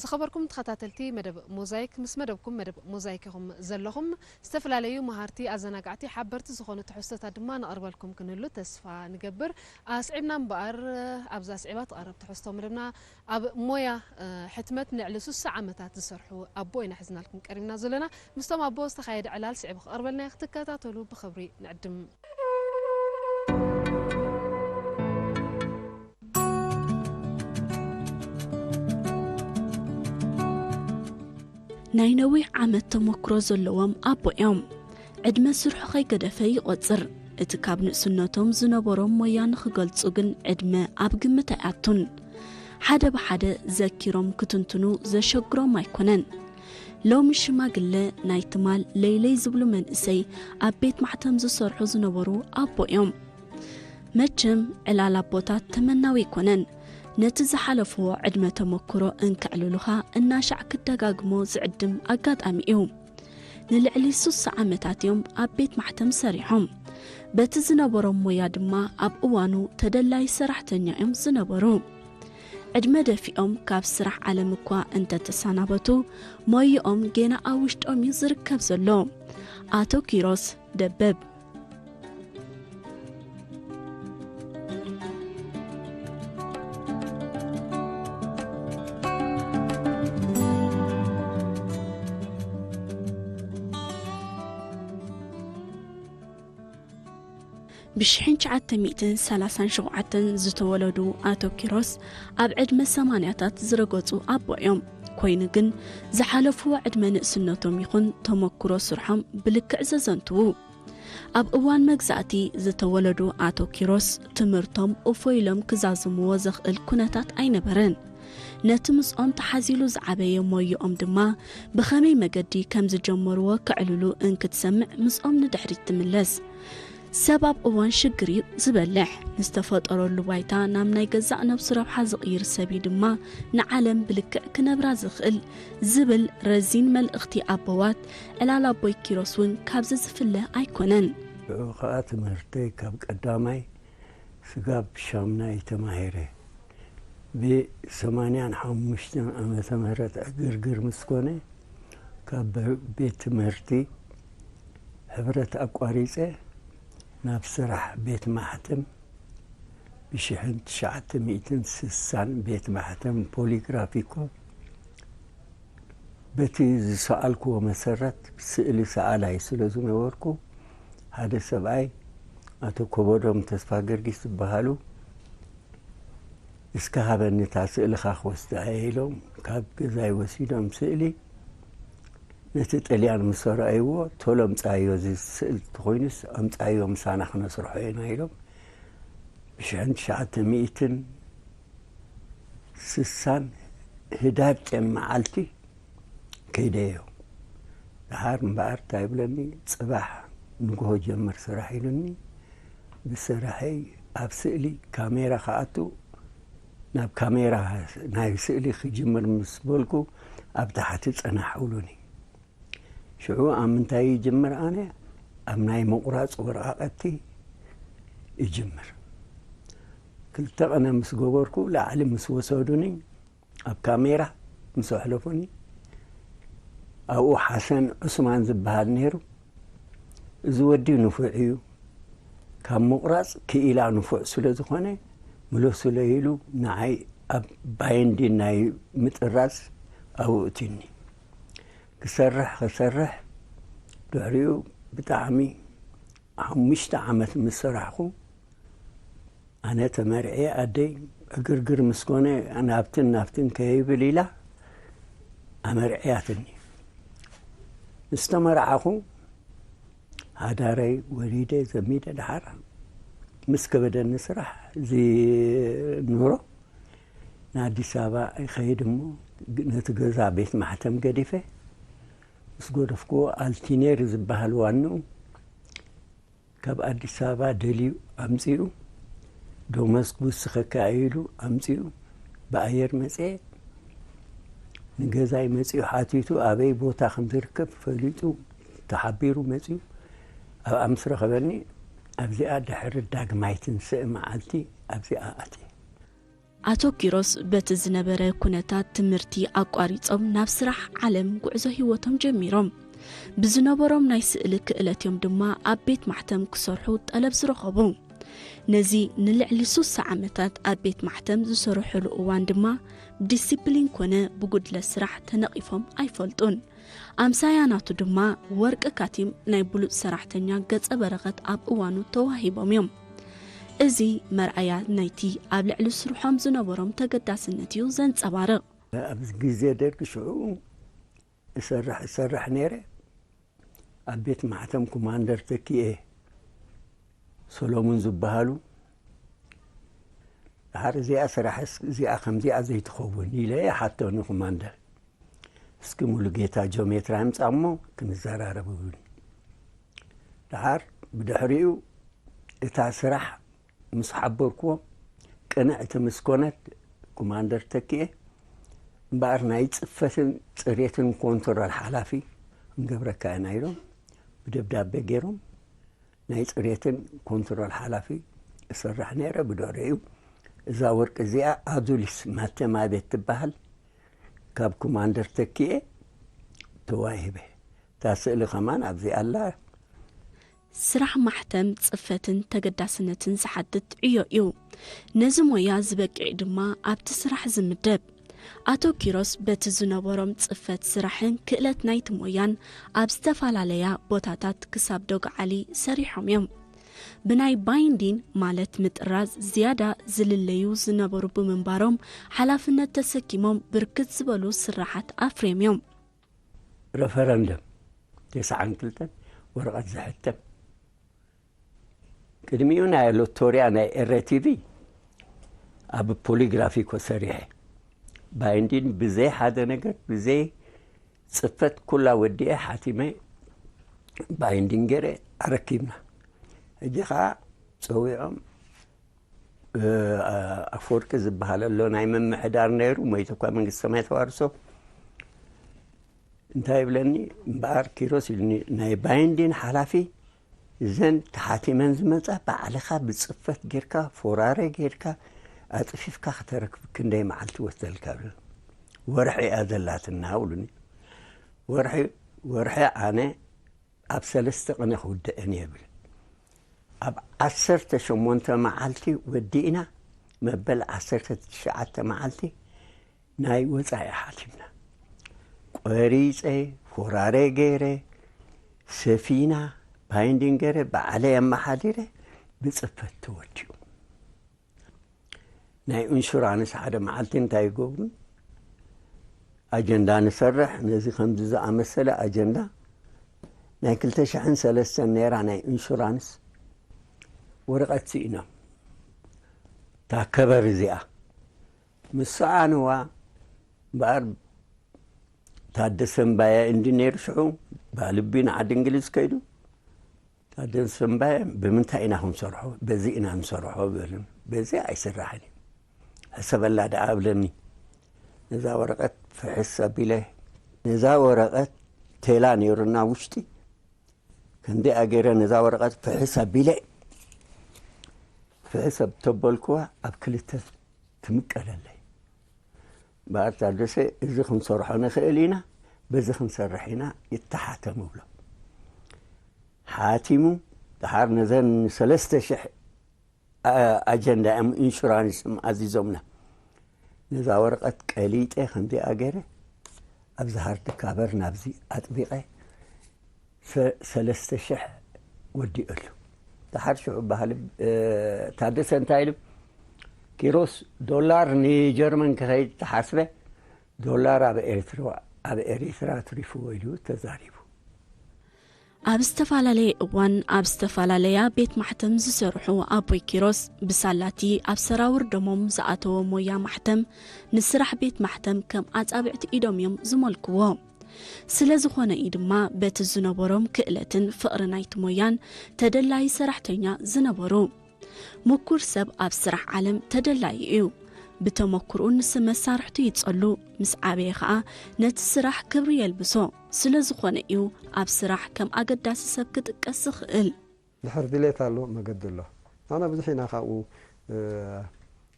ዝኸበርኩም ተኸታተልቲ መደብ ሞዛይክ፣ ምስ መደብኩም መደብ ሞዛይክ ኢኹም ዘለኹም። ዝተፈላለዩ መሃርቲ፣ ኣዘናጋዕቲ፣ ሓበርቲ ዝኾኑ ትሕዝቶታት ድማ ነቕርበልኩም ክንህሉ ተስፋ ንገብር። ኣስዒብና እምበኣር ኣብዛ ስዒባ ትቐርብ ትሕዝቶ መደብና ኣብ ሞያ ሕትመት ንልዕሊ ሱሳ ዓመታት ዝሰርሑ ኣቦ ኢና ሒዝናልኩም ቀሪብና ዘለና። ምስቶም ኣቦ ዝተኻየደ ዕላል ስዒቡ ክቐርበልና ክትከታተሉ ብኽብሪ ንዕድም። ናይ ነዊሕ ዓመት ተመክሮ ዘለዎም ኣቦ እዮም። ዕድመ ስርሑ ከይገደፈ ይቖጽር። እቲ ካብ ንእስነቶም ዝነበሮም ሞያ ንኽገልጹ ግን ዕድመ ኣብ ግምት ኣይኣቱን። ሓደ ብሓደ ዘኪሮም ክትንትኑ ዘሸግሮም ኣይኮነን። ሎሚ ሽማግለ ናይ ትማል ለይለይ ዝብሉ መንእሰይ ኣብ ቤት ማሕተም ዝሰርሑ ዝነበሩ ኣቦ እዮም። መቸም ዕላል ኣቦታት ተመናዊ ኣይኮነን። ነቲ ዝሓለፍዎ ዕድመ ተመክሮ እንከዕልሉኻ እናሻዕ ክደጋግሞ ዝዕድም ኣጋጣሚ እዩ። ንልዕሊ ሱሳ ዓመታት እዮም ኣብ ቤት ማሕተም ሰሪሖም። በቲ ዝነበሮም ሞያ ድማ ኣብ እዋኑ ተደላይ ሰራሕተኛ እዮም ዝነበሩ። ዕድመ ደፊኦም ካብ ስራሕ ዓለም እኳ እንተተሰናበቱ ሞይኦም ገና ኣብ ውሽጦም እዩ ዝርከብ ዘሎ። ኣቶ ኪሮስ ደበብ። ብሽሕን ትሽዓተ ሚእትን ሰላሳን ሸውዓተን ዝተወለዱ ኣቶ ኪሮስ ኣብ ዕድመ ሰማንያታት ዝረገጹ ኣቦ እዮም። ኮይኑ ግን ዝሓለፍዎ ዕድመ ንእስነቶም ይኹን ተመክሮ ስርሖም ብልክዕ ዘዘንትዉ። ኣብ እዋን መግዛእቲ ዝተወለዱ ኣቶ ኪሮስ ትምህርቶም እፎ ኢሎም ክዛዝምዎ ዘኽእል ኩነታት ኣይነበረን። ነቲ ምስኦም ተሓዚሉ ዝዓበየ ሞይኦም ድማ ብኸመይ መገዲ ከም ዝጀመርዎ ከዕልሉ እንክትሰምዕ ምስኦም ንድሕሪት ትምለስ። ሰብ ኣብ እዋን ሽግር እዩ ዝበልሕ። ንዝተፈጠረሉ ባይታ ናብ ናይ ገዛእ ነብሱ ረብሓ ዝቕይር ሰብ እዩ ድማ ንዓለም ብልክዕ ክነብራ ዝኽእል ዝብል ረዚን መልእኽቲ ኣቦዋት ዕላል ኣቦይ ኪሮስ እውን ካብዚ ዝፍለ ኣይኮነን። ብኡ ኸኣ ትምህርተይ ካብ ቀዳማይ ስጋብ ሻምናይ ተማሂረ። ብሰማንያን ሓሙሽተን ዓመተ ምህረት ዕግርግር ምስ ኮነ ካብ ቤት ትምህርቲ ሕብረት ኣቋሪጸ ናብ ስራሕ ቤት ማሕተም ብሽሕን ትሽዓተ ሚእትን ስሳን ቤት ማሕተም ፖሊግራፊኮ በቲ ዝሰኣልክዎ መሰረት ስእሊ ሰኣላይ ስለ ዝነበርኩ ሓደ ሰብኣይ ኣቶ ኮቦዶም ተስፋ ገርጊስ ዝበሃሉ እስከ ሃበኒ እታ ስእልኻ ክወስዳ እየ ኢሎም ካብ ገዛይ ወሲዶም ስእሊ ነቲ ጥልያን ምስ ኣርኣይዎ ቶሎ ኣምጻዮ እዚ ስእሊ ተኾይኑስ ኣምጻዮ ምሳና ክነስርሖ ኢና ኢሎም ብሽሕን ትሽዓተ ሚእትን ስሳን ህዳር ጨም መዓልቲ ከይደዮ። ደሓር እምበኣር እንታይ ይብለኒ፣ ጽባሕ ንግሆ ጀምር ስራሕ ኢሉኒ። ብስራሐይ ኣብ ስእሊ ካሜራ ክኣቱ ናብ ካሜራ ናይ ስእሊ ክጅምር ምስ በልኩ ኣብ ታሕቲ ጸናሕ እብሉኒ። ሽዑ ኣብ ምንታይ ይጅምር ኣነ ኣብ ናይ ምቑራጽ ወረቓቐቲ ይጅምር። ክልተ ቐነ ምስ ገበርኩ ላዕሊ ምስ ወሰዱኒ ኣብ ካሜራ ምስ ኣሕለፉኒ ኣብኡ ሓሰን ዑስማን ዝበሃል ነይሩ። እዚ ወዲ ንፉዕ እዩ፣ ካብ ምቑራጽ ክኢላ ንፉዕ ስለ ዝኾነ ምለሱለይ ኢሉ ንዓይ ኣብ ባይንዲን ናይ ምጥራዝ ኣብኡ እትኒ። ክሰርሕ ክሰርሕ ድሕሪኡ ብጣዕሚ ሓሙሽተ ዓመት ምስ ሰራሕኹ ኣነ ተመርዕየ ኣደይ ዕግርግር ምስ ኮነ ናብትን ናብትን ከይብል ኢላ ኣመርዕያትኒ። ምስ ተመርዓኹ ሓዳረይ ወሊደ ዘሚደ ደሓር ምስ ከበደኒ ስራሕ እዚ ኑሮ ንኣዲስ ኣበባ ይኸይድ እሞ ነቲ ገዛ ቤት ማሕተም ገዲፈ ምስ ገደፍክዎ ኣልቲኔር ዝበሃል ዋንኡ ካብ ኣዲስ ኣበባ ደልዩ ኣምጺኡ ደሞዝ ክውስኸካ ኢሉ ኣምጺኡ ብኣየር መጸ። ንገዛይ መጺኡ ሓቲቱ ኣበይ ቦታ ከም ዝርከብ ፈሊጡ ተሓቢሩ መጺኡ ኣብኣ ምስ ረኸበኒ ኣብዚኣ ድሕሪ ዳግማይ ትንስእ መዓልቲ ኣብዚኣ ኣትየ። ኣቶ ኪሮስ በቲ ዝነበረ ኩነታት ትምህርቲ ኣቋሪጾም ናብ ስራሕ ዓለም ጉዕዞ ህይወቶም ጀሚሮም። ብዝነበሮም ናይ ስእሊ ክእለትዮም ድማ ኣብ ቤት ማሕተም ክሰርሑ ጠለብ ዝረኸቡ። ነዚ ንልዕሊ ሱሳ ዓመታት ኣብ ቤት ማሕተም ዝሰርሕሉ እዋን ድማ ብዲሲፕሊን ኮነ ብጉድለት ስራሕ ተነቒፎም ኣይፈልጡን። ኣምሳያ ናቱ ድማ ወርቂ ካቲም ናይ ብሉጽ ሰራሕተኛ ገጸ በረኸት ኣብ እዋኑ ተዋሂቦም እዮም። እዚ መርኣያ ናይቲ ኣብ ልዕሊ ስርሖም ዝነበሮም ተገዳስነት እዩ ዘንጸባርቕ። ኣብዚ ግዜ ደርግ ሽዑ እሰርሕ እሰርሕ ነይረ። ኣብ ቤት ማሕተም ኮማንደር ተኪኤ ሰሎሙን ዝበሃሉ፣ ድሓር እዚኣ ስራሕ እዚኣ ከምዚኣ ዘይትኸውን ኢለ ይሓቶ ንኮማንደር። እስኪ ሙሉጌታ ጆሜትራ ይምጻእ እሞ ክንዘራረብ ይብሉኒ። ድሓር ብድሕሪኡ እታ ስራሕ ምስ ሓበርክዎ ቅንዕቲ ምስ ኮነት ኮማንደር ተኪኤ እምበኣር ናይ ጽፈትን ጽሬትን ኮንትሮል ሓላፊ ክንገብረካ ኢና ኢሎም ብደብዳቤ ገይሮም ናይ ጽሬትን ኮንትሮል ሓላፊ እሰርሕ ነይረ። ብድሕሪኡ እዛ ወርቂ እዚኣ ኣዱሊስ ማተማ ቤት ትበሃል ካብ ኮማንደር ተኪኤ ተዋሂበ። እታ ስእሊ ከማን ኣብዚ ኣላ። ስራሕ ማሕተም ጽፈትን ተገዳስነትን ዝሓትት ዕዮ እዩ። ነዚ ሞያ ዝበቅዕ ድማ ኣብቲ ስራሕ ዝምደብ። ኣቶ ኪሮስ በቲ ዝነበሮም ጽፈት ስራሕን ክእለት ናይቲ ሞያን ኣብ ዝተፈላለያ ቦታታት ክሳብ ዶግዓሊ ሰሪሖም እዮም። ብናይ ባይንዲን ማለት ምጥራዝ ዝያዳ ዝልለዩ ዝነበሩ ብምንባሮም ሓላፍነት ተሰኪሞም ብርክት ዝበሉ ስራሓት ኣፍርዮም እዮም። ረፈረንደም ተስዓን ክልተን ወረቐት ዝሕተም ቅድሚኡ ናይ ሎቶርያ ናይ ኤረ ቲቪ ኣብ ፖሊግራፊ ኮ ሰሪሐ ባይንዲን ብዘይ ሓደ ነገር ብዘይ ጽፈት ኩላ ወዲኤ ሓቲመ ባይንዲን ገይረ ኣረኪብና። ሕጂ ከዓ ጸዊዖም ኣፈወርቂ ዝበሃል ኣሎ ናይ ምምሕዳር ነይሩ፣ ሞይቱ እኳ መንግስቲ ሰማይ ተዋርሶ። እንታይ ይብለኒ እምበኣር ኪሮስ ኢሉኒ፣ ናይ ባይንዲን ሓላፊ እዘን ተሓቲመን ዝመጻ ባዕልኻ ብጽፈት ጌርካ ፎራረ ጌርካ ኣጽፊፍካ ከተረክብ ክንደይ መዓልቲ ወስደልካ? ወርሒ እያ ዘላትና ብሉኒ። ወርሒ ወርሒ ኣነ ኣብ ሰለስተ ቅነ ክውድአን እየ ብል። ኣብ ዓሰርተ ሸሞንተ መዓልቲ ወዲእና መበል ዓሰርተ ትሽዓተ መዓልቲ ናይ ወጻኢ ሓቲምና። ቆሪጸ፣ ፎራረ ገይረ፣ ሰፊና፣ ባይንዲን ገይረ፣ ባዕለይ ኣመሓዲረ፣ ብጽፈት ተወዲኡ። ናይ ኢንሹራንስ ሓደ መዓልቲ እንታይ ይገብሩ? ኣጀንዳ ንሰርሕ፣ ነዚ ከምዚ ዝኣመሰለ ኣጀንዳ ናይ ክልተ ሽሕን ሰለስተን ነይራ ናይ ኢንሹራንስ ወረቐት ስኢኖም። እታ ከበር እዚኣ ምስ ሰኣንዋ እምበኣር ታደሰ እምባየ እንዲ ነይሩ ሽዑ ባልቢ ንዓዲ እንግሊዝ ከይዱ። ታደሰ እምባየ ብምንታይ ኢና ክንሰርሖ? በዚ ኢና ንሰርሖ በሉን። በዚ ኣይስራሕን እዩ። ሕሰበላ ደኣ ኣብለኒ። ነዛ ወረቐት ፍሕስ ኣቢለ ነዛ ወረቐት ቴላ ነይሩና ውሽጢ ከምዚኣ ገይረ ነዛ ወረቐት ፍሕስ ኣቢለ ፍሕስ ተበልኩዋ ኣብ ክልተ ትምቀለለይ። በኣር ታደሰ እዚ ክንሰርሖ ንኽእል ኢና፣ በዚ ክንሰርሕ ኢና ይተሓተም እብሎ። ሓቲሙ ደሓር ነዘን ሰለስተ ሽሕ ኣጀንዳ እዮም ኢንሹራንስ እዮም ኣዚዞምና። ነዛ ወረቐት ቀሊጠ ከምዚኣ ገይረ ኣብዚ ሃርድ ካቨር ናብዚ ኣጥቢቐ ሰለስተ ሽሕ ወዲኡ ኣሎ። ደሓር ሽዑ ባህሊ ታደሰ እንታይ ኢሉ ኪሮስ ዶላር ንጀርመን ክኸይድ ተሓስበ ዶላር ኣብ ኤርትራ ኣብ ኤርትራ ትሪፍዎ ኢሉ ተዛሪቡ። ኣብ ዝተፈላለየ እዋን ኣብ ዝተፈላለያ ቤት ማሕተም ዝሰርሑ ኣቦይ ኪሮስ ብሳላቲ ኣብ ሰራውር ደሞም ዝኣተወ ሞያ ማሕተም ንስራሕ ቤት ማሕተም ከም ኣጻብዕቲ ኢዶም እዮም ዝመልክዎ። ስለ ዝኾነ እዩ ድማ በቲ ዝነበሮም ክእለትን ፍቕሪ ናይቲ ሞያን ተደላዪ ሰራሕተኛ ዝነበሩ። ምኩር ሰብ ኣብ ስራሕ ዓለም ተደላዪ እዩ። ብተመክርኡ ንመሳርሕቱ ይጸሉ፣ ምስ ዓበየ ኸኣ ነቲ ስራሕ ክብሪ የልብሶ። ስለ ዝኾነ እዩ ኣብ ስራሕ ከም ኣገዳሲ ሰብ ክጥቀስ ዝኽእል። ድሕር ድሌት ኣሎ መገዲ ኣሎ። ንሕና ብዙሕ ኢና ካብኡ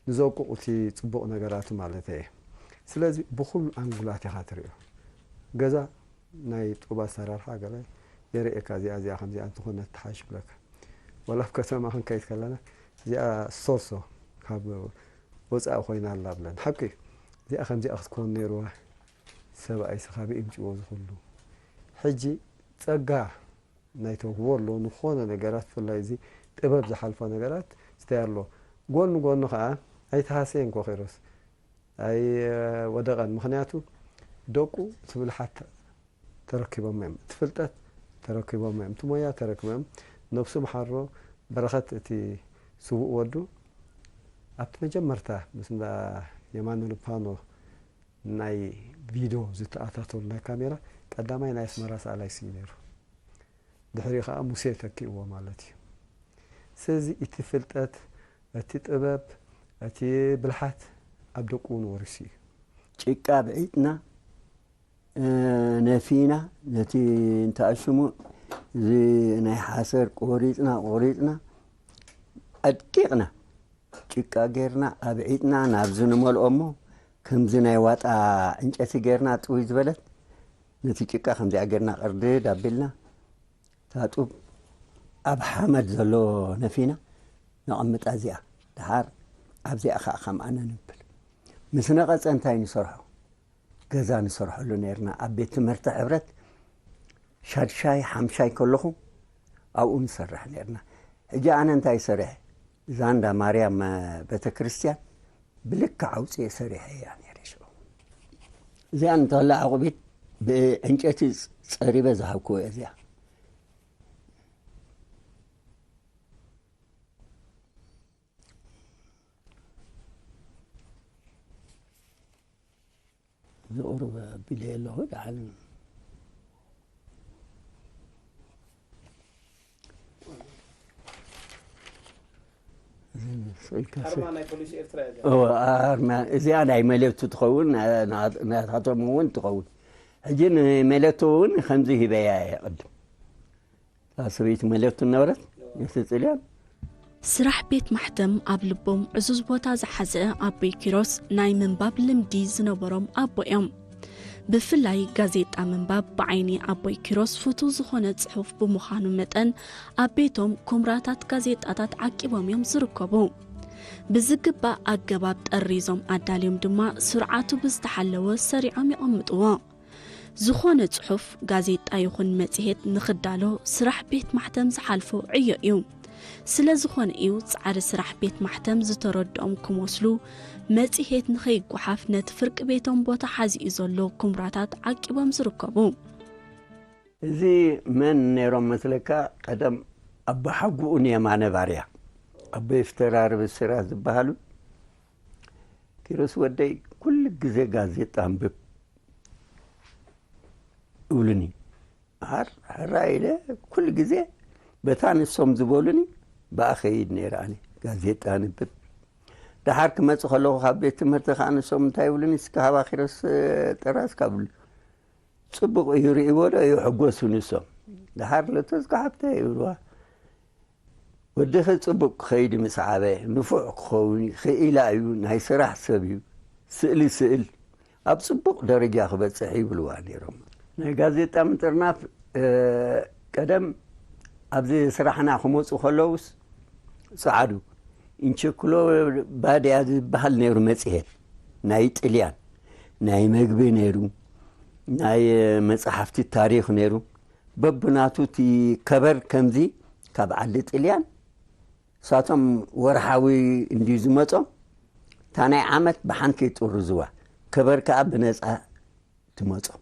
ንዘውቅቑ እቲ ጽቡቕ ነገራቱ ማለት እየ። ስለዚ ብኹሉ ኣንጉላት ኢኻ ትርእዮ። ገዛ ናይ ጡብ ኣሰራርሓ ገለ የርእየካ፣ እዚኣ እዚኣ ከምዚኣ እንተኾነት ትሓሽ ይብለካ። ወላ ኣብ ከተማ ክንከይድ ከለና እዚኣ ሶሶ ካብ ወጻኢ ኮይና ኣላ ብለን። ሓቂ እዚኣ ከምዚኣ ክትኮን ነይርዋ፣ ሰብኣይ ስኻብ ይምጭዎ ዝኽሉ። ሕጂ ጸጋ ናይ ተውህቦ ኣሎ፣ ንኾነ ነገራት ብፍላይ እዚ ጥበብ ዝሓልፎ ነገራት ስታይ ኣሎ። ጎኒ ጎኒ ከዓ ኣይተሃሰየን ኮ ኪሮስ፣ ኣይወደቐን። ምኽንያቱ ደቁ እቲ ብልሓት ተረኪቦም እዮም፣ እቲ ፍልጠት ተረኪቦም እዮም፣ እቲ ሞያ ተረኪቦም። ነብሱ ምሓሮ በረኸት እቲ ስዉእ ወዱ ኣብቲ መጀመርታ ምስ እንዳ የማነ ልፓኖ ናይ ቪድዮ ዝተኣታተሉ ናይ ካሜራ ቀዳማይ ናይ ኣስመራ ሰኣላይ ስዩ ነይሩ። ድሕሪ ከዓ ሙሴ ተኪእዎ ማለት እዩ። ስለዚ እቲ ፍልጠት፣ እቲ ጥበብ፣ እቲ ብልሓት ኣብ ደቁ እውን ወሪሱ እዩ። ጭቃ ብዒጥና፣ እ፣ ነፊና፣ ነቲ እንታይ ሽሙ፣ እዚ ናይ ሓሰር ቆሪጽና፣ ቆሪጽና፣ ኣድቂቕና፣ ጭቃ ጌርና፣ ኣብዒጥና፣ ናብዚ ንመልኦ እሞ፣ ከምዚ ናይ ዋጣ ዕንጨቲ ጌርና፣ ጥውይ ዝበለት፣ ነቲ ጭቃ ከምዚኣ ጌርና ቅርድድ ኣቢልና፣ እታ ጡብ ኣብ ሓመድ ዘሎ ነፊና፣ ነቐምጣ እዚኣ። ደሓር ኣብዚኣ ኸዓ ከም ኣነ ንብል። ምስ ነቐጸ እንታይ ንሰርሖ? ገዛ ንሰርሐሉ ነይርና። ኣብ ቤት ትምህርቲ ሕብረት ሻድሻይ ሓምሻይ ከለኹ ኣብኡ ንሰርሕ ነይርና። ሕጂ ኣነ እንታይ ሰሪሐ? እዛ እንዳ ማርያም፣ እ፣ ቤተ ክርስቲያን ብልክዕ ኣውፅኤ ሰሪሐ እያ ነይረ ሽዑ። እዚኣ እንተላ ዕቑቢት ብዕንጨቲ ጸሪበ ዝሃብክዎ እያ እዚኣ። እዚ ቁሩብ ኣቢለ ኣለኹ ደሓን። እዚ ስእልካ ስ-፣ ኣርማ ናይ ፖሊስ ኤርትራ እያ እዚኣ። ኦ፣ ኣርማ እዚኣ ናይ መለቱ ትኸውን፣ ና-፣ ና-፣ ናታቶም እውን ትኸውን። ሕጂ ንመለቱ እውን ከምዚ ሂበያ እየ ቅድም። እታ ሰበይቲ መለቱ ነበረት፣ ነቲ ጥልያን። ስራሕ ቤት ማሕተም ኣብ ልቦም ዕዙዝ ቦታ ዝሓዘ ኣቦይ ኪሮስ ናይ ምንባብ ልምዲ ዝነበሮም ኣቦ እዮም። ብፍላይ ጋዜጣ ምንባብ ብዓይኒ ኣቦይ ኪሮስ ፍቱው ዝኾነ ጽሑፍ ብምዃኑ መጠን ኣብ ቤቶም ኩምራታት ጋዜጣታት ዓቂቦም እዮም ዝርከቡ። ብዝግባእ ኣገባብ ጠሪዞም ኣዳልዮም ድማ ስርዓቱ ብዝተሓለወ ሰሪዖም የቐምጥዎ። ዝኾነ ጽሑፍ፣ ጋዜጣ ይኹን መጽሔት ንኽዳሎ ስራሕ ቤት ማሕተም ዝሓልፎ ዕዮ እዩ። ስለ ዝኾነ እዩ ጻዕሪ ስራሕ ቤት ማሕተም ዝተረድኦም ክመስሉ መጽሔት ንኸይጓሓፍ ነቲ ፍርቂ ቤቶም ቦታ ሓዚኡ ዘሎ ኩምራታት ዓቂቦም ዝርከቡ። እዚ መን ነይሮም መስለካ? ቀደም ኣቦሓጉኡ ንየማነ ባርያ፣ ኣቦ ይፍተራር ብስራት ዝበሃሉ፣ ኪሮስ ወደይ ኩሉ ግዜ ጋዜጣ ኣንብብ ይብሉኒ። ደሓር ሕራይ ኢለ ኩሉ ግዜ በታ ንሶም ዝበሉኒ ብኣ ኸይድ ነይረ ኣነ። ጋዜጣ ኣንብብ። ደሓር ክመጽእ ከለኹ ካብ ቤት ትምህርቲ ከኣ ንሶም እንታይ ይብሉኒ? "እስከ ሃባ ኪሮስ ጥራዝ" ካብ ጽቡቕ እዩ ርእይዎ ዶ ይሕጎሱ ንሶም። ደሓር ለቶ ዝከሓብታ ይብልዋ። "ወድኺ ጽቡቕ ክኸይድ ምስ ዓበ ንፉዕ ክኸውን ክኢላ እዩ፣ ናይ ስራሕ ሰብ እዩ፣ ስእሊ ስእል ኣብ ጽቡቕ ደረጃ ክበጽሕ እዩ" ይብልዋ ነይሮም። ናይ ጋዜጣ ምጥርናፍ፣ እ፣ ቀደም ኣብዚ ስራሕና ክመጹ ከለውስ ጸዓዱ ኢንቸክሎባድያ ዝበሃል ነይሩ መጽሔት፣ ናይ ጥልያን፣ ናይ መግቢ ነይሩ፣ ናይ መጽሓፍቲ ታሪኽ ነይሩ። በብናቱ እቲ ከበር ከምዚ ካብ ዓዲ ጥልያን፣ እሳቶም ወርሓዊ እንድዩ ዝመጾም፣ እታ ናይ ዓመት ብሓንቲ ይጥርዝዋ፣ ከበር ከኣ ብነጻ ትመጾም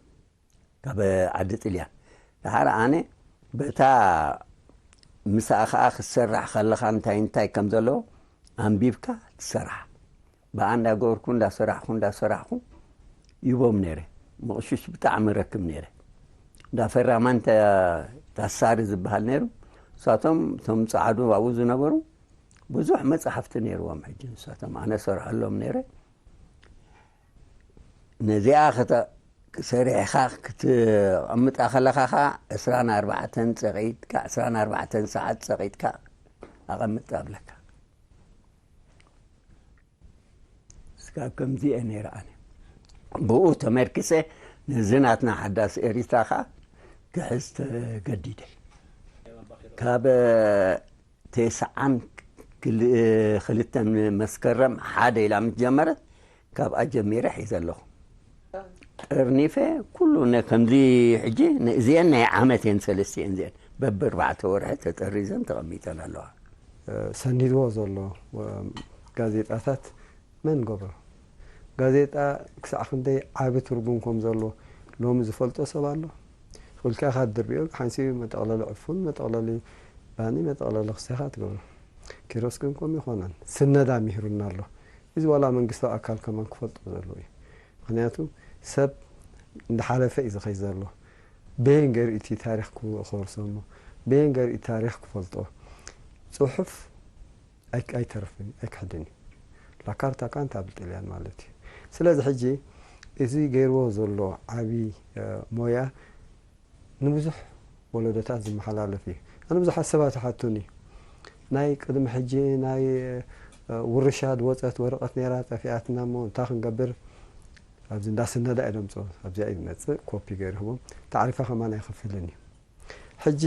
ካብ ዓዲ ጥልያን። ደሓር ኣነ በታ ምሳኣ ከኣ ክትሰርሕ ከለኻ እንታይ እንታይ ከም ዘለዎ ኣንቢብካ ትሰርሓ። ብኣ እንዳገበርኩ እንዳሰራሕኩ እንዳሰራሕኩ ይቦም ነይረ። መቕሽሽ ብጣዕሚ ረክብ ነይረ። እንዳ ፈራማን ተ-፣ ታሳሪ ዝበሃል ነይሩ። ንሳቶም እቶም ጸዓዱ ኣብኡ ዝነበሩ ብዙሕ መጻሕፍቲ ነይርዎም። ሕጂ ንሳቶም ኣነ ሰርሐሎም ነይረ። ነዚኣ ክተ-፣ ሰሪሕኻ ክትቐምጣ ከለኻ ኸዓ ዕስራን ኣርባዕተን ጸቒጥካ፣ ዕስራን ኣርባዕተን ሰዓት ጸቒጥካ ኣቐምጥ ኣብለካ። ካብ ከምዚ እየ ነይረ ኣነ። ብኡ ተመርኪሰ ነዚ ናትና ሓዳስ ኤሪትራ ኸዓ ክሕዝ ተገዲደ። ካብ ተስዓን ክልተን መስከረም ሓደ ኢላ ምስ ጀመረት ካብኣ ጀሚረ ሒዘ ኣለኹ። ጠርኒፈ ኩሉ ነ-፣ ከምዚ ሕጂ ን-፣ እዚአን ናይ ዓመት እየን፣ ሰለስቲአን እዚአን በብኣርባዕተ ወርሒ ተጠሪዘን ተቐሚጠን ኣለዋ። ሰኒድዎ ዘሎ ጋዜጣታት መን ገብሮ? ጋዜጣ ክሳዕ ክንደይ ዓቢ ትርጉም ከም ዘሎ ሎሚ ዝፈልጦ ሰብ ኣሎ? ኢልካ ኢኻ ትድርብዮ፣ ሓንሲ መጠቕለሊ ዕፉን፣ መጠቕለሊ ባኒ፣ መጠቕለሊ ክስኻ ትገብሮ። ኪሮስ ግን ከምኡ ይኾነን። ስነዳ ሚሂሩና ኣሎ። እዚ ዋላ መንግስታዊ ኣካል ከማን ክፈልጦ ዘለዎ እዩ። ምኽንያቱ ሰብ እንዳሓለፈ እዩ ዝኸይ ዘሎ። በየን ገይሩ እቲ ታሪኽ ክኸርሶ እሞ፣ በየን ገይሩ እቲ ታሪኽ ክፈልጦ? ጽሑፍ ኣይ-፣ ኣይተርፍን፣ ኣይክሕድን እዩ። ላካርታ ካንታ ብጥልያን ማለት እዩ። ስለዚ ሕጂ እዚ ገይርዎ ዘሎ ዓቢ፣ እ፣ ሞያ ንብዙሕ ወለዶታት ዝመሓላለፍ እዩ። ኣነ ብዙሓት ሰባት ይሓቱኒ፣ ናይ ቅድሚ ሕጂ ናይ፣ እ፣ ውርሻ ዝወጸት ወረቐት ነይራ ጠፊኣትና እሞ እንታይ ክንገብር? ኣብዚ እንዳ ስነዳ እየ ደምጽኦ፣ ኣብዚኣ እዩ ዝመጽእ፣ ኮፒ ገይሩ ይህቦም። ታዕሪፋ ከማን ኣይኸፍልን እዩ። ሕጂ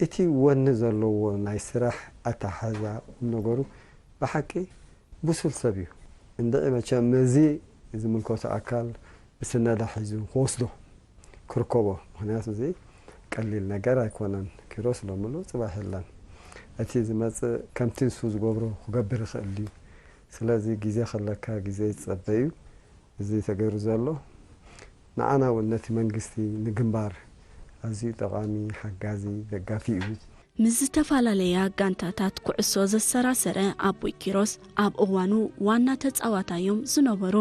እቲ ወኒ ዘለዎ ናይ ስራሕ ኣተሓሕዛ ቁም ነገሩ ብሓቂ ብሱል ሰብ እዩ። እንድዒ መቸም ነዚ ዝምልከቶ ኣካል ብስነዳ ሒዙ ክወስዶ ክርከቦ። ምኽንያቱ እዚ ቀሊል ነገር ኣይኮነን። ኪሮስ ሎምሉ ጽባሕ የለን። እቲ ዝመጽእ ከምቲ ንሱ ዝገብሮ ክገብር ይኽእል እዩ። ስለዚ ግዜ ከለካ ግዜ ይጸበ እዩ። እዚ ተገይሩ ዘሎ ንዓና እውን ነቲ መንግስቲ ንግንባር ኣዝዩ ጠቓሚ፣ ሓጋዚ፣ ደጋፊ እዩ። ምስ ዝተፈላለያ ጋንታታት ኩዕሶ ዘሰራሰረ ኣቦይ ኪሮስ ኣብ እዋኑ ዋና ተጻዋታዮም ዝነበሩ።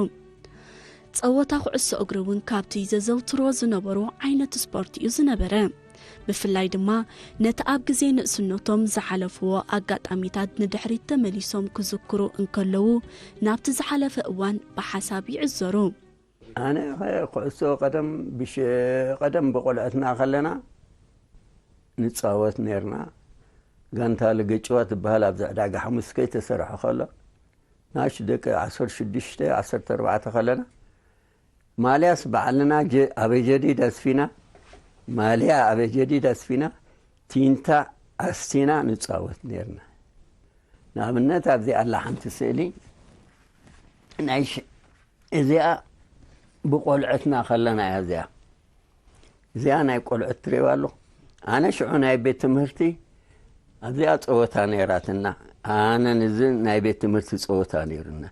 ጸወታ ኩዕሶ እግሪ እውን ካብቲ ዘዘውትሮ ዝነበሩ ዓይነት ስፖርት እዩ ዝነበረ። ብፍላይ ድማ ነቲ ኣብ ግዜ ንእስነቶም ዝሓለፍዎ ኣጋጣሚታት ንድሕሪት ተመሊሶም ክዝክሩ እንከለዉ ናብቲ ዝሓለፈ እዋን ብሓሳብ ይዕዘሩ። ኣነ ኸ ኩዕሶ ቀደም ብሽ-፣ ቀደም ብቆልዕትና ከለና ንጻወት ነርና። ጋንታ ለገጭዋ ትበሃል ኣብዚ ዕዳጋ ሓሙስ ከይተሰርሐ ከሎ ናሽ ደቂ ዓሰርተ ሽዱሽተ ዓሰርተ ኣርባዕተ ከለና ማልያስ ባዕልና ጀ-፣ ኣበጀዲድ ኣስፊና፣ ማልያ ኣበጀዲድ ኣስፊና፣ ቲንታ ኣስቲና ንጻወት ነርና። ንኣብነት ኣብዚኣ ኣላ ሓንቲ ስእሊ ናይ ሽ-፣ እዚኣ ብቆልዕትና ከለና እያ እዚኣ። እዚኣ ናይ ቆልዑት ትርእይዋ ኣለኹ። ኣነ ሽዑ ናይ ቤት ትምህርቲ ኣብዚኣ ጸወታ ነይራትና። ኣነ ንዚ ናይ ቤት ትምህርቲ ጸወታ ነይሩና።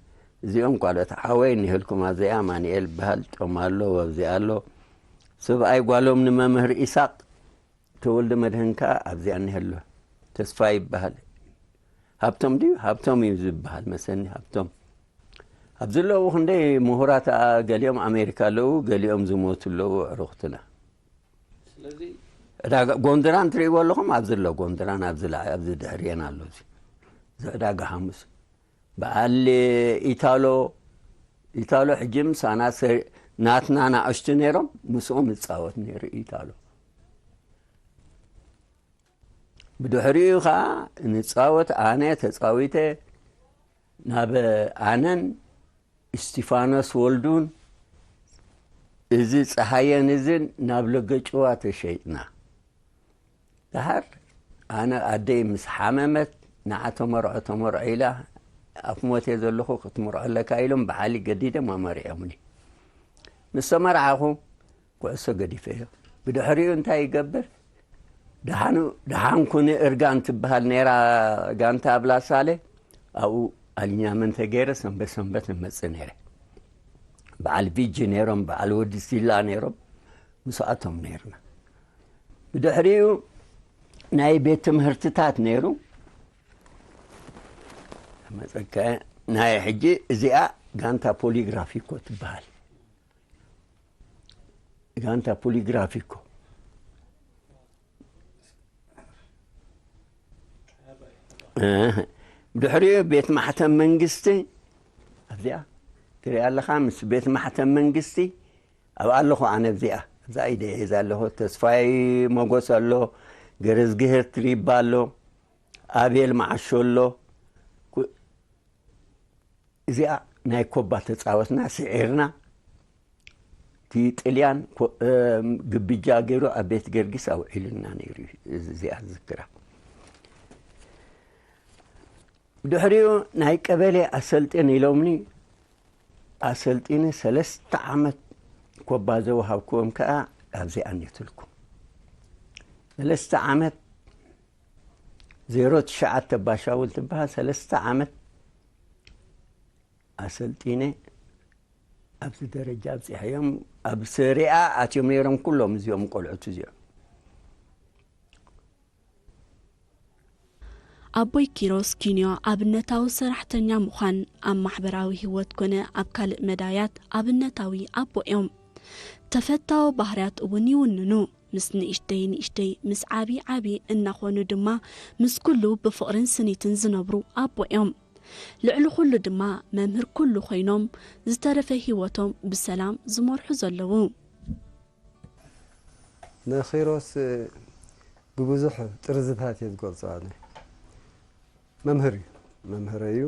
እዚኦም ካልኦት ሓወይ እኒሀልኩም ኣብዚኣ ኣማኑኤል ይበሃል፣ ጦም ኣሎ፣ ኣብዚኣ ኣሎ። ሰብኣይ ጓሎም ንመምህር ኢሳቕ ተወልደ መድህን ከኣ ኣብዚኣ እኒሀ ኣሎ። ተስፋ ይበሃል። ሃብቶም ድዩ? ሃብቶም እዩ ዝበሃል መሰኒ፣ ሃብቶም። ኣብዚ ኣለዉ ክንደይ ምሁራት፣ ኣ፣ ገሊኦም ኣሜሪካ ኣለዉ፣ ገሊኦም ዝሞቱ ኣለዉ ኣዕሩኽትና። ስለዚ ዕዳጋ ጎንደራን ትርእይዎ ኣለኹም፣ ኣብዚ ኣሎ ጎንደራን፣ ኣብዚ ላ-፣ ኣብዚ ድሕሪኤን ኣሎ። እዚ፣ እዚ ዕዳጋ ሓሙስ። በዓል ኢታሎ፣ ኢታሎ ሕጂ ምሳና ሰ-፣ ናትና ናእሽቱ ነይሮም፣ ምስኦም ይጻወት ነይሩ ኢታሎ። ብድሕሪኡ ኸኣ ንጻወት፣ ኣነ ተጻዊተ ናብ ኣነን እስቲፋኖስ ወልዱን እዚ ጸሃየን እዝን ናብ ለገጭዋ ተሸይጥና። ደሓር ኣነ ኣደይ ምስ ሓመመት ንዓ ተመርዖ፣ ተመርዖ ኢላ፣ ኣፍ ሞት እየ ዘለኹ ክትምርዖ ኣለካ ኢሎም ብሓሊ ገዲዶም ኣመሪዖምኒ። ምስ ተመርዓኹ ኩዕሶ ገዲፈዮ። ብድሕሪኡ እንታይ ይገብር? ደሓኑ፣ ደሓን ኩኒ እርጋን ትበሃል ነይራ ጋንታ ኣብ ላሳለ። ኣብኡ ኣሊኛመንት ተገይረ ሰንበት ሰንበት ንመጽእ ነይረ። በዓል ቪጂ ነይሮም፣ በዓል ወዲ ሲላ ነይሮም፣ ምስኣቶም ነይርና። ብድሕሪኡ ናይ ቤት ትምህርትታት ነይሩ። መጸከ ናይ ሕጂ እዚኣ ጋንታ ፖሊግራፊኮ ትበሃል። ጋንታ ፖሊግራፊኮ። እህ፣ ድሕሪኡ ቤት ማሕተም መንግስቲ ኣብዚኣ ትሪኣ ኣለኻ፣ ምስ ቤት ማሕተም መንግስቲ ኣብኣ ኣለኹ ኣነ። ኣብዚኣ፣ ኣብዛ ኢደ ሒዛ ኣለኹ። ተስፋይ ሞጎስ ኣሎ፣ ገረዝግሄር ትሪባ ኣሎ፣ ኣቤል መዓሾ ኣሎ። ኩ-፣ እዚኣ ናይ ኮባ ተጻወትና፣ ስዒርና። እቲ ጥልያን ኮ-፣ እም፣ ግብጃ ገይሩ ኣብ ቤት ገርጊስ ኣውዒሉና ነይሩ እዩ። እዚ፣ እዚኣ ዝዝክራ። ድሕሪኡ ናይ ቀበሌ ኣሰልጥን ኢሎምኒ፣ ኣሰልጢነ ሰለስተ ዓመት ኮባ ዘወሃብክዎም ከኣ ኣብዚ ኣኔትልኩም። ሰለስተ ዓመት፣ ዜሮ ትሽዓተ ባሻውል ትበሃል፣ ሰለስተ ዓመት ኣሰልጢነ ኣብዚ ደረጃ ኣብጺሐዮም። ኣብ ሰሪኣ ኣትዮም ነይሮም ኩሎም እዚኦም ቆልዑት እዚኦም። ኣቦይ ኪሮስ ኪንዮ ኣብነታዊ ሰራሕተኛ ምዃን ኣብ ማሕበራዊ ህይወት ኮነ ኣብ ካልእ መዳያት ኣብነታዊ ኣቦ እዮም። ተፈታዊ ባህርያት እውን ይውንኑ። ምስ ንእሽተይ ንእሽተይ፣ ምስ ዓቢ ዓቢ እናኾኑ ድማ ምስ ኩሉ ብፍቕርን ስኒትን ዝነብሩ ኣቦ እዮም። ልዕሊ ኩሉ ድማ መምህር ኩሉ ኮይኖም ዝተረፈ ህይወቶም ብሰላም ዝመርሑ ዘለዉ። ንኺሮስ ብብዙሕ ጥርዝታት እየ ዝገልጾ። ኣነ መምህር እዩ፣ መምህረ እዩ።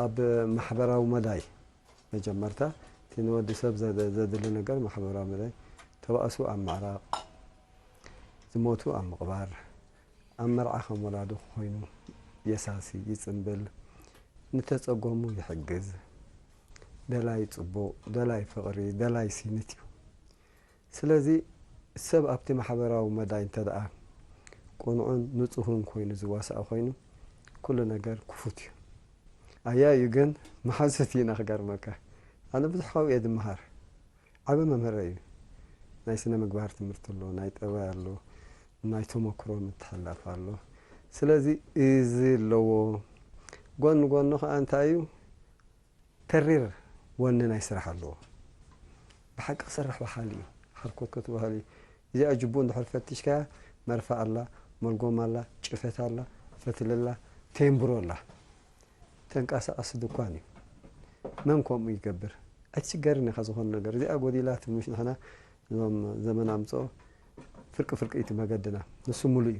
ኣብ ማሕበራዊ መዳይ መጀመርታ እቲ ንወዲ ሰብ ዘድሊ ነገር ማሕበራዊ መዳይ፣ ተባእሱ ኣብ ምዕራቕ፣ ዝሞቱ ኣብ ምቕባር፣ ኣብ መርዓ ከም ወላዲ ኮይኑ የሳሲ፣ ይጽምብል፣ ንተጸገሙ ይሕግዝ፣ ደላይ ጽቡቕ፣ ደላይ ፍቕሪ፣ ደላይ ሲኒት እዩ። ስለዚ ሰብ ኣብቲ ማሕበራዊ መዳይ እንተ ደኣ ቅኑዕን ንጹህን ኮይኑ ዝዋሳእ ኮይኑ ኩሉ ነገር ክፉት እዩ። ኣያዩ ግን መሓዙት ኢና ክገርመካ። ኣነ ብዙሕ ካብኡ እየ ዝመሃር። ዓቢ መምህረ እዩ። ናይ ስነ ምግባር ትምህርቲ ኣሎ፣ ናይ ጠባይ ኣሎ፣ ናይ ተመክሮ ምትሕልላፍ ኣሎ። ስለዚ እዚ ኣለዎ። ጎን ጎኑ ከዓ እንታይ እዩ? ተሪር ወኒ ናይ ስራሕ ኣለዎ። ብሓቂ ክሰርሕ በሃሊ እዩ። ሓርኮት ክትበሃል እዩ። እዚኣ ጅቡ እንድሕር ፈቲሽካያ መርፋ ኣላ፣ መልጎም ኣላ፣ ጭፈት ኣላ፣ ፈትሊ ኣላ፣ ቴምብሮ ኣላ። ተንቀሳቐሲ ድኳን እዩ። መን ከምኡ ይገብር? ኣይትሽገርን ኢኻ ዝኾነ ነገር። እዚኣ ጎዲላ ትምሽ ንሕና እዞም ዘመን ኣምፅኦ ፍርቂ ፍርቂ እቲ መገድና። ንሱ ሙሉእ እዩ።